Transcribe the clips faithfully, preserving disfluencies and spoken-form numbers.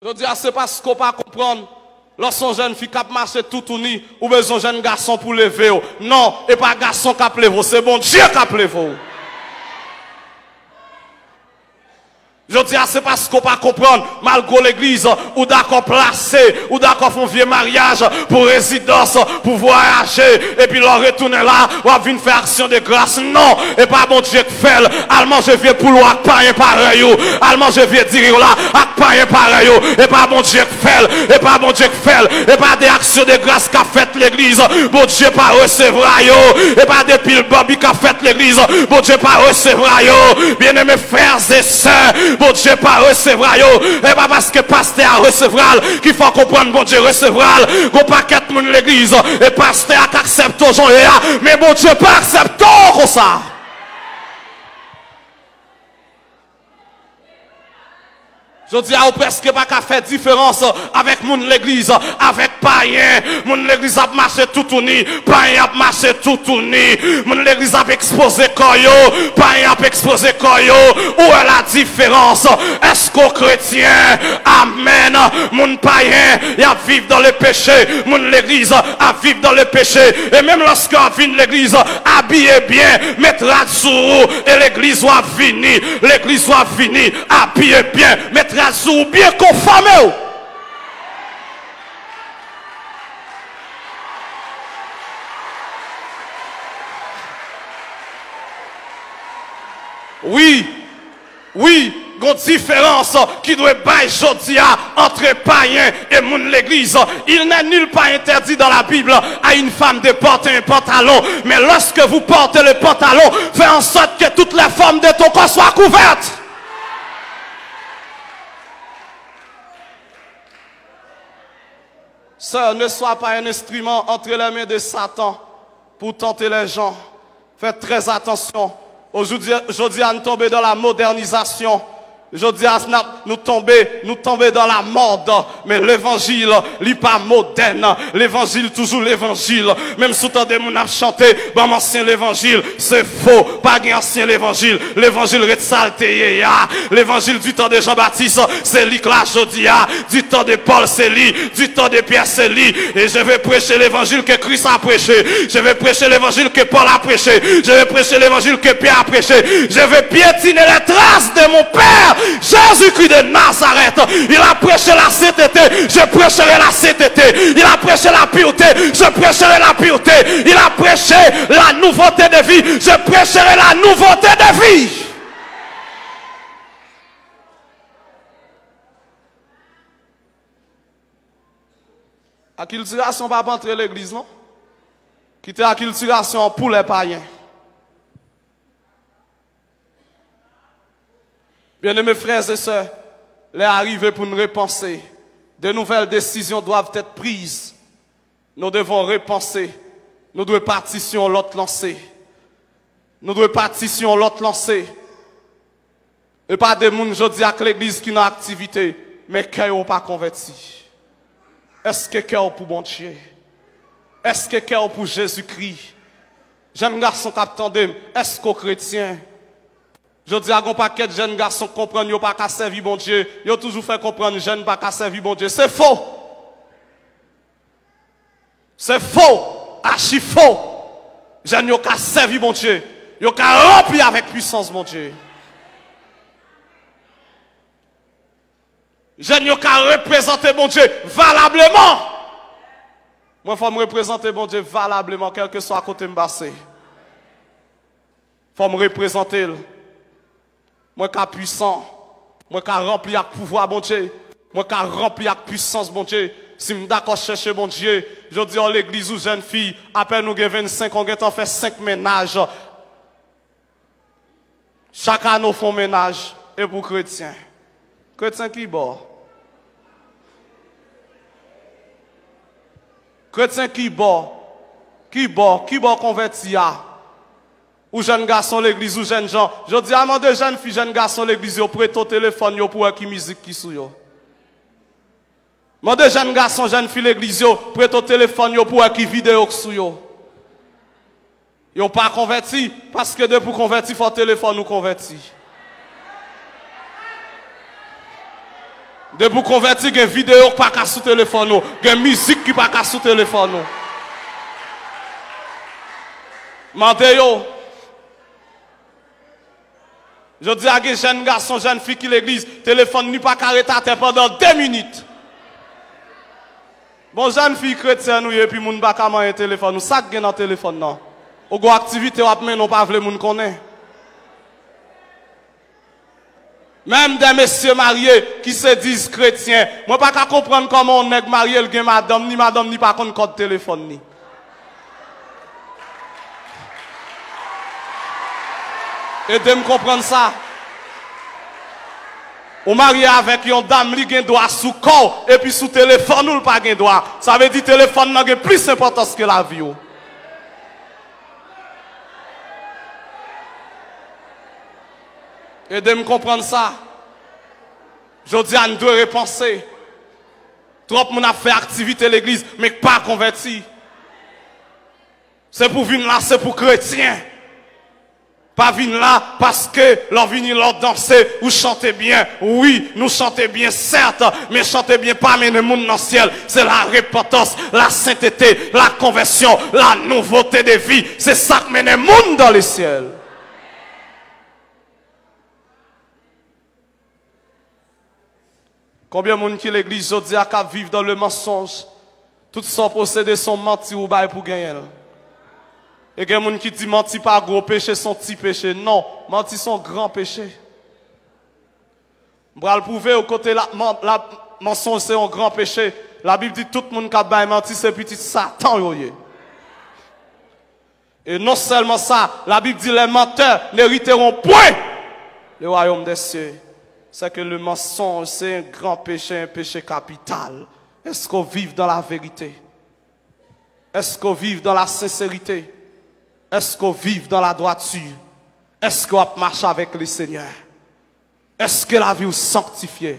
Jodi a, se paske w pa konprann. Lè w se yon jèn fi k ap mache toutouni, ou bezwen yon jèn gason pou leve w. Non, e pa gason k ap leve w, se Bondye k ap leve w. Jodi a, se paske w pa konprann, malgre w legliz, ou dakò plase, ou dakò fè yon vye maryaj pou rezidans, pou vwayaje, epi lè w retounen la, w ap vin fè aksyon de gras. Non, e pa Bondye k fè l. Al manje vye poul ou ak payen parèy ou. Al manje vye diri w la ak payen parèy ou. E pa Bondye k fè l. E pa Bondye k fè l. E pa de aksyon de gras k ap fèt legliz, Bondye pa resevwa yo. E pa de pil bòbi k ap fèt legliz, Bondye pa resevwa yo. Byeneme frè e sè, Bondye pa resevwa yo. E pa paske pastè a resevwa l ki fè w konprann Bondye resevwa l. Gon pakèt moun legliz, e pastè a k aksepte w jan w ye a, men Bondye pa aksepte w konsa. Jodi a, ou prèske pa ka fè diferans avèk moun legliz, avèk payen. Moun legliz ap mache toutouni, payen ap mache toutouni. Moun legliz ap ekspoze kò yo, payen ap ekspoze kò yo. Ou wè la diferans? Èske w kretyen? Amèn. Moun payen, y ap viv dans le péché. Moun legliz ap viv dans le péché. E menm lòske w ap vin legliz, abiye byen, met rad sou ou, e legliz w ap vini. Legliz w ap vini, abiye byen, met rad sou ou byen, konfòme w. Wi, wi, gon diferans ki dwe bay jodi a ant payen e moun legliz. Il n'est nullement interdit dans la Bible à une femme de porter un pantalon, mais lorsque vous portez le pantalon, fais en sorte que toutes les formes de ton corps soient couvertes. Sœur, ne sois pas un instrument entre les mains de Satan pour tenter les gens. Faites très attention. Aujourd'hui, jodi a, nou tonbe dans la modernisation. Jodi a, n ap, nou tonbe, nou tonbe dans la mode. Men levanjil, li pa modèn. Levanjil toujou levanjil. Menm si w tande moun ap chante, ban m ansyen levanjil, se fo. Pa gen ansyen levanjil. Levanjil ret sa l te ye a. Levanjil du temps de Jean-Baptiste, se li k la jodi a. Du temps de Paul, se li. Du temps de Pierre, se li. Et je vais prêcher l'évangile que Christ a prêché. Je vais prêcher l'évangile que Paul a prêché. Je vais prêcher l'évangile que Pierre a prêché. Je vais piétiner les traces de mon Père, Jésus-Christ de Nazareth. Il a prêché la sainteté. Je prêcherai la sainteté. Il a prêché la pureté. Je prêcherai la pureté. Il a prêché la nouveauté de vie. Je prêcherai la nouveauté de vie. Akiltirasyon p ap antre legliz, non. Kite akiltirasyon an pou lè payen. Byeneme frè e sè, lè a rive pou n repanse. De nouvelles décisions doivent être prises. Nous devons repenser. Nou dwe pati sou yon lòt lanse. Nou dwe pati sou yon lòt lanse. E pa de moun jodi ak legliz ki nan aktivite, men kè yo pa konvèti. Èske kè w pou Bondye? Èske kè w pou Jezikri? Jèn gason k ap tande m, èske w kretyen? Jodi a, gon pakèt jèn gason k konprann yo pa ka sèvi Bondye, yo toujou fè konprann jèn pa ka sèvi Bondye. Se fo! Se fo, achi fo. Jèn yo ka sèvi Bondye. Yo ka ranpli avèk pwisans Bondye. Jèn yo ka reprezante Bondye valableman. Mwen, fò m reprezante Bondye valableman, kèlkeswa kote m pase. Fò m reprezante l. Mwen ka pwisan. Mwen ka ranpli ak pouvwa Bondye. Mwen ka ranpli ak pwisans Bondye. Si m dakò chèche Bondye, jodi a, yon legliz ou jèn fi, apèn ou gen vennsenk an, ou gentan fè senk mennaj. Chak ane w fè yon mennaj, e pou kretyen. Kretyen ki bò? Kretyen ki bò? Ki bò? Ki bò konvèti a? Ou jèn gason legliz, ou jèn jan. Jodi a, mande jèn fi, jèn gason legliz yo prete w telefòn yo pou wè ki mizik ki sou yo. Mande jèn gason, jèn fi legliz yo prete w telefòn yo pou wè ki videyo k sou yo. Yo pa konvèti, paske depi w konvèti, fò telefòn ou konvèti. Depi w konvèti, gen videyo k pa ka sou telefòn ou, gen mizik ki pa ka sou telefòn ou. Mande yo. Jodi a gen jèn gason, jèn fi ki legliz, telefòn li pa ka ret atè pandan de minit. Bon, jèn fi kretyèn ou ye, epi moun pa ka manyen telefòn ou. Sa k gen nan telefòn nan? Ou gon aktivite w ap mennen, ou pa vle moun konnen. Menm de mesye marye ki se diz kretyen, mwen pa ka konprann kòman yon nèg marye, l gen madanm ni, madanm ni pa konn kòd telefòn ni. Ede m konprann sa. Ou marye avèk yon dam, li gen dwa sou kò w, epi sou telefòn ou, l pa gen dwa. Sa vle di telefòn nan gen plis enpòtans ke lavi w. Ede m konprann sa. Jodi a, n dwe repanse. Twòp moun ap fè aktivite legliz, men k pa konvèti. Se pou vin la, se pou kretyen. Pa vin la paske lè w vini, lè w danse, ou chante byen. Wi, nou chante byen, sèt, men chante byen pa mennen moun nan syèl. Se la repantans, la sentete, la konvèsyon, la nouvote de vi. Se sa k mennen moun dan le syèl. Konbyen moun ki legliz jodi a k ap viv dan le mansonj? Tout sa w posede se yon manti ou bay pou genyen l. E gen moun ki di manti pa gwo peche, se yon ti peche. Non, manti se yon gran peche. M pral pwouve w kote la, man, la, mansonj se yon gran peche. Labib di tout moun k ap bay manti se pitit Satan yo ye. E non sèlman sa, Labib di les menteurs n'hériteront point le royaume des cieux. C'est que le mensonge, c'est un grand péché, un péché capital. Est-ce qu'on vit dans la vérité? Est-ce qu'on vit dans la sincérité? Est-ce qu'on vit dans la droiture? Est-ce qu'on marche avec le Seigneur? Èske lavi w sanktifye?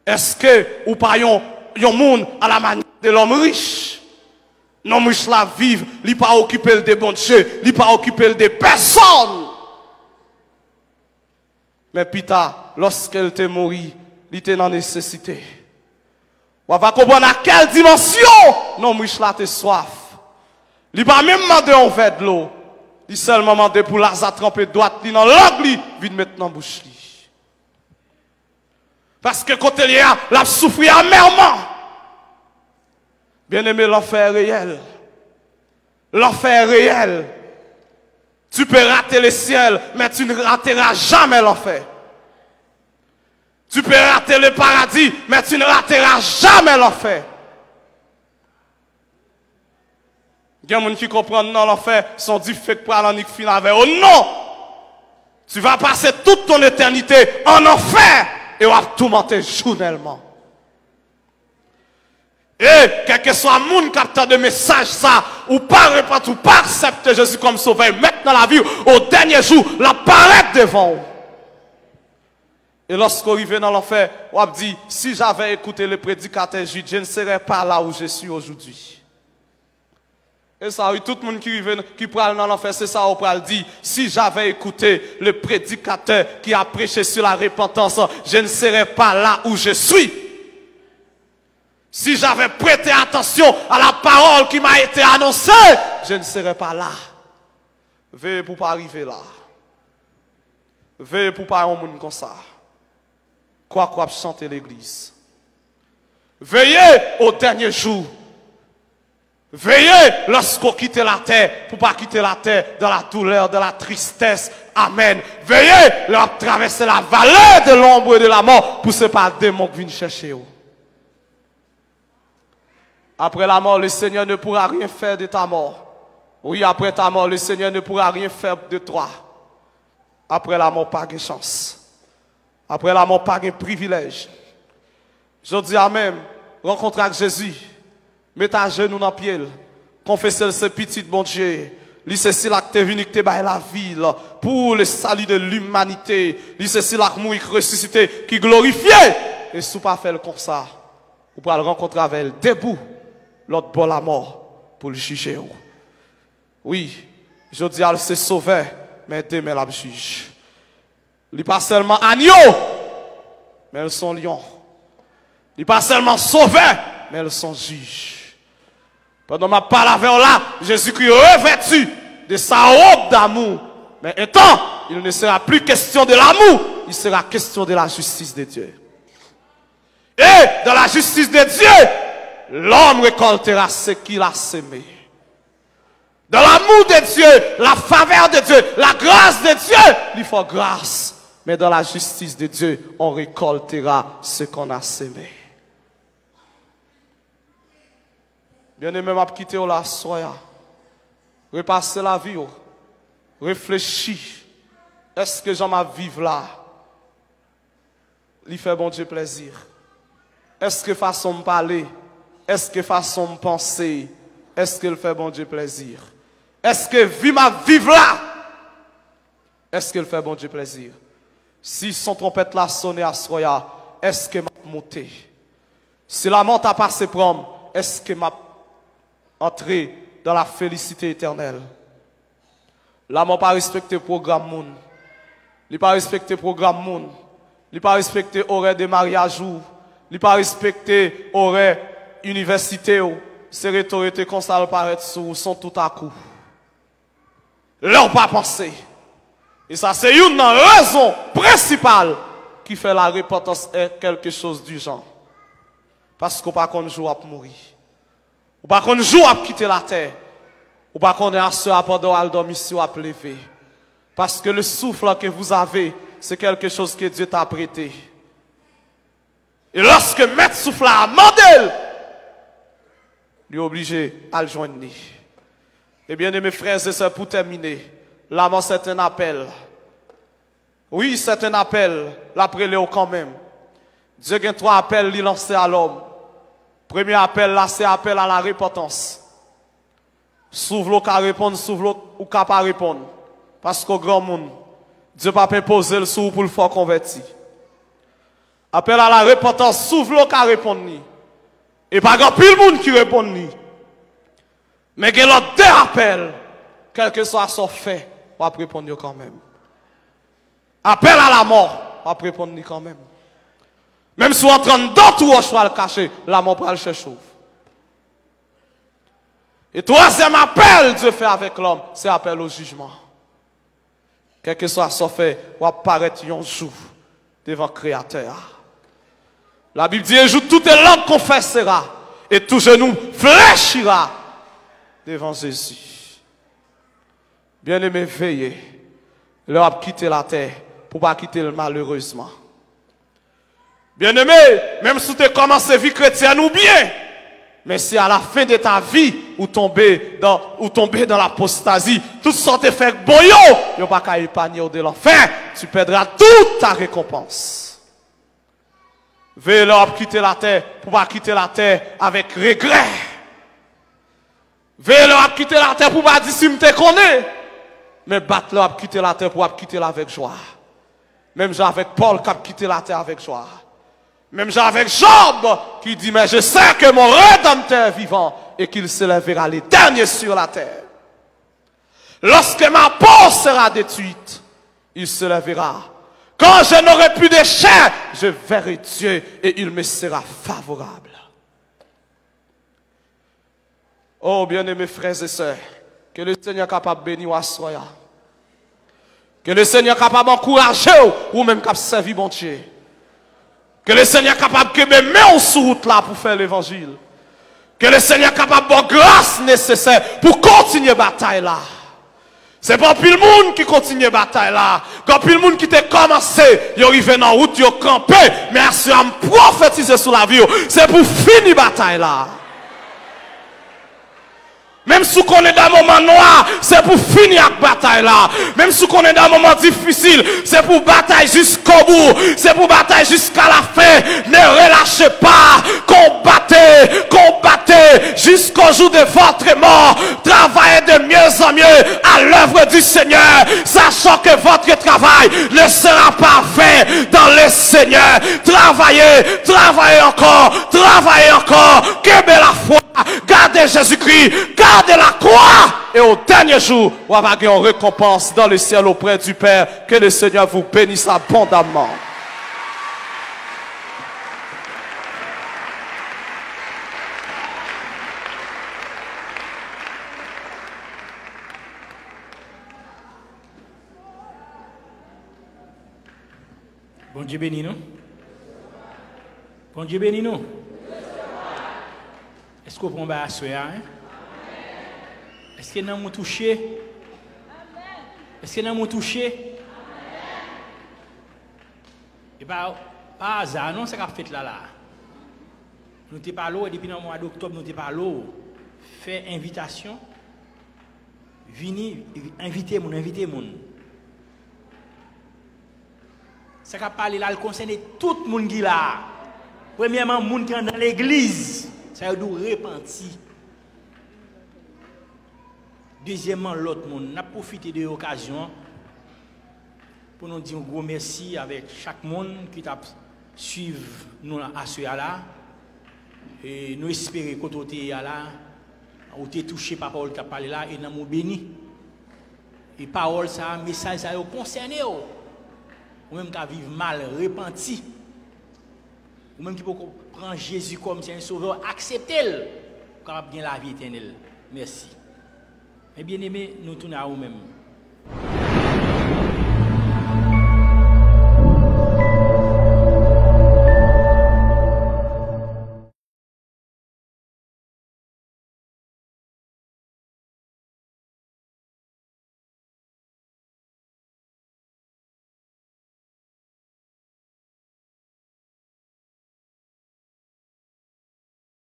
Èske ou pa yon, yon moun à la manière de l'homme riche? Nonm rich la viv, li pa okipe l de Bondye, li pa okipe l de pèsòn. Men pita, lòske l te mouri, li te nan nesesite. W ap pa konprann a kèl dimansyon nonm rich la te swaf. Li pa menm mande yon vè dlo. Li sèlman mande pou Laza tranpe dwat li nan lang li, vin met nan bouch li. Paske kote l ye a, l ap soufri amèman. Byeneme, lanfè reyèl. Lanfè reyèl. Tu peux rater le ciel, mais tu ne rateras jamais l'enfer. Tu peux rater le paradis, mais tu ne rateras jamais l'enfer. Gen moun ki konprann nan lanfè, se yon dife k pral annik fin avè yo. Non! Tu vas passer toute ton éternité en enfer et w ap toumante jounèlman. E kèlkeswa moun k ap tande mesaj sa, ou pa repanti, ou pa aksepte Jezi kòm sovè e mèt nan lavi w, o dènye jou, l ap parèt devan w. E lòske w rive nan lanfè, w ap di, si j'avais écouté le prédicateur Jude, je ne serais pas là où je suis aujourd'hui. E sa, wi, tout moun ki rive, ki pral nan lanfè, se sa yo pral di. Si j'avais écouté le prédicateur qui a prêché sur la repentance, je ne serais pas là où je suis. Si j'avais prêté attention à la parole qui m'a été annoncée, je ne serais pas là. Veye pou w pa rive la. Veye pou w pa yon moun konsa. Kwak w ap chante legliz. Veye o dènye jou. Veye lòske w kite latè, pou w pa kite latè dans la douleur, dans la tristesse. Amèn. Veye lè w ap travèse la vallée de l'ombre de la mort, pou se pa demon k vin chèche w. Après la mort, le Seigneur ne pourra rien faire de ta mort. Oui, après ta mort, le Seigneur ne pourra rien faire de toi. Après la mort, pa gen chans. Après la mort, pa gen privilèj. Jodi a menm, rankontre ak Jezi. Met ajenou nan pye l. Konfese l se pitit Bondye. Li se sila k te vini, k te bay lavi l pou le salut de l'humanité. Li se sila k mouri, k resisite, ki glorifye. E si w pa fè l konsa, ou pral rankontre avè l debou lòt bò lamò pou l jije w. Wi, jodi a l se sovè, men demen l ap jij. Li pa sèlman anyo, men l se yon lyon. Li pa sèlman sovè, men l se yon jij. Pandan m ap pale avè w la, Jezikri revèti de sa wob damou. Men entan, il ne sera plus question de l'amour, il sera question de la justice de Dieu. Et dans la justice de Dieu, l'homme récoltera ce qu'il a semé. Dans l'amour de Dieu, la faveur de Dieu, la grâce de Dieu, li fè gras. Mais dans la justice de Dieu, on récoltera ce qu'on a semé. Byeneme, m ap kite w la aswè a. Repase lavi w. Reflechi. Èske jan m ap viv la, li fè Bondye plèzi? Èske fason m pale, èske fason m panse, èske l fè Bondye plèzi? Èske vi m ap viv la, èske l fè Bondye plèzi? Si son twonpèt la sone aswè a, èske m ap moute? Si lamò ta pase pran m, èske m ap antre dans la félicité éternelle? Lamò pa respekte pwogram moun. Li pa respekte pwogram moun. Li pa respekte orè de maryaj ou. Li pa respekte orè inivèsite w. Se rete w rete konsa l parèt sou ou, se yon toutakou. Lè w pa panse. E sa se youn nan rezon prensipal ki fè la repantans è kèlke choz dijan. Paske w pa konn jou w ap mouri. Ou pa konn jou w ap kite latè. Ou pa konnen aswè a pandan w al dòmi si w ap leve. Parce que le souffle que vous avez, c'est quelque chose que Dieu t'a prêté. E lòske mèt souf la a mande l, li oblije al jwenn li. E byeneme frè e sè, pou tèmine, lamò se te yon apèl. Wi, se te yon apèl, l ap rele w kanmenm. Dye gen twa apèl li lanse a lòm. Premye apèl la, se apèl a la repantans. Si w vle w ka reponn, si w vle w ka pa reponn. Paske w granmoun, Dye p ap enpoze l sou ou pou l fè w konvèti. Apèl a la repantans, si w vle w ka reponn li. E pa gen anpil moun ki reponn li. Men gen lòt de apèl, kèlkeswa sa w fè, w ap reponn yo kanmenm. Apèl a lamò, w ap reponn li kanmenm. Menm si w antre anndan twou wòch ou al kache, lamò pral chèche w. E twazyèm apèl Dye fè avèk lòm, se apèl o jijman. Kèlkeswa sa w fè, w ap parèt yon jou devan Kreyatè a. La Bible dit, un jour toute langue confessera et tout genou fléchira devant Jésus. Byeneme, veye lè w ap kite latè pou w pa kite l malerezman. Byeneme, menm si w te kòmanse vi kretyèn ou byen, men si à la fin de ta vie ou tonbe dans, ou tonbe dans l'apostasie, tout sa w te fè k bon yo, yo pa ka epanye w de lanfè. Tu perdras toute ta récompense. Veye lè w ap kite latè pou w pa kite latè avèk regrè. Veye lè w ap kite latè pou w pa di si m te konnen. Men bat lè w ap kite latè pou w ap kite l avèk jwa. Menm jan avèk Pòl k ap kite latè avèk jwa. Menm jan avèk Jòb ki di, mais je sais que mon Rédempteur est vivant et qu'il se lèvera le dernier sur la terre. Lorsque ma peau sera détruite, il se lèvera. Quand je n'aurai plus de chair, je verrai Dieu et il me sera favorable. Oh, byeneme frè e sè, ke Lesenyè kapab beni w aswè a. Ke Lesenyè kapab ankouraje w, ou menm k ap sèvi Bondye. Ke Lesenyè kapab kenbe men w sou wout la pou fè levanjil. Ke Lesenyè kapab ba w gras nesesè pou kontinye batay la. Se pa anpil moun ki kontinye batay la. Gen anpil moun ki te kòmanse, yo rive nan wout, yo kanpe. Men aswè a, m pwofetize sou lavi w, se pou fini batay la. Menm si w konnen de moman nwa, se pou fini ak batay la. Menm si w konnen de moman difisil, se pou batay jiskobou, se pou batay jiska la fin. Ne relâchez pas, combattez, combattez jusqu'au jour de votre mort. Travaillez de mieux en mieux à l'œuvre du Seigneur, sachant que votre travail ne sera pas vain dans le Seigneur. Travaillez, travaillez encore, travaillez encore. Kenbe lafwa. Gade Jezikri, gade lakwa, e o dènye jou, w ap gen yon rekonpans dans le ciel auprès du Père. Que le Seigneur vous bénisse abondamment. Bondye beni nou. Bondye beni nou. Èske w pran bay aswè a, en? Èske nanm ou touche? Èske nanm ou touche? E pa, pa aza non sa k ap fèt la la. Nou te pale w, depi nan mwa doktòb nou te pale w. Fè envitasyon. Vini, envite moun, envite moun. Sa k ap pale la, l konsène tout moun ki la a. Premyèman, moun ki anndan legliz, sa yo dwe repanti. Dezyèmman, lòt moun. N ap pwofite de okazyon an pou nou di yon gwo mèsi avèk chak moun ki t ap swiv nou aswè a la. E nou espere kote w te ye a la, ou te touche pa pawòl ki t ap pale la e nanm ou beni. E pawòl sa a, mesaj sa yo konsène w. Ou menm k ap viv mal, repanti. Ou menm ki poko pran Jezi kòm Senyè Sovè w, aksepte l. Ou kapab gen lavi etènèl. Mèsi. Men byeneme, nou tounen a ou menm.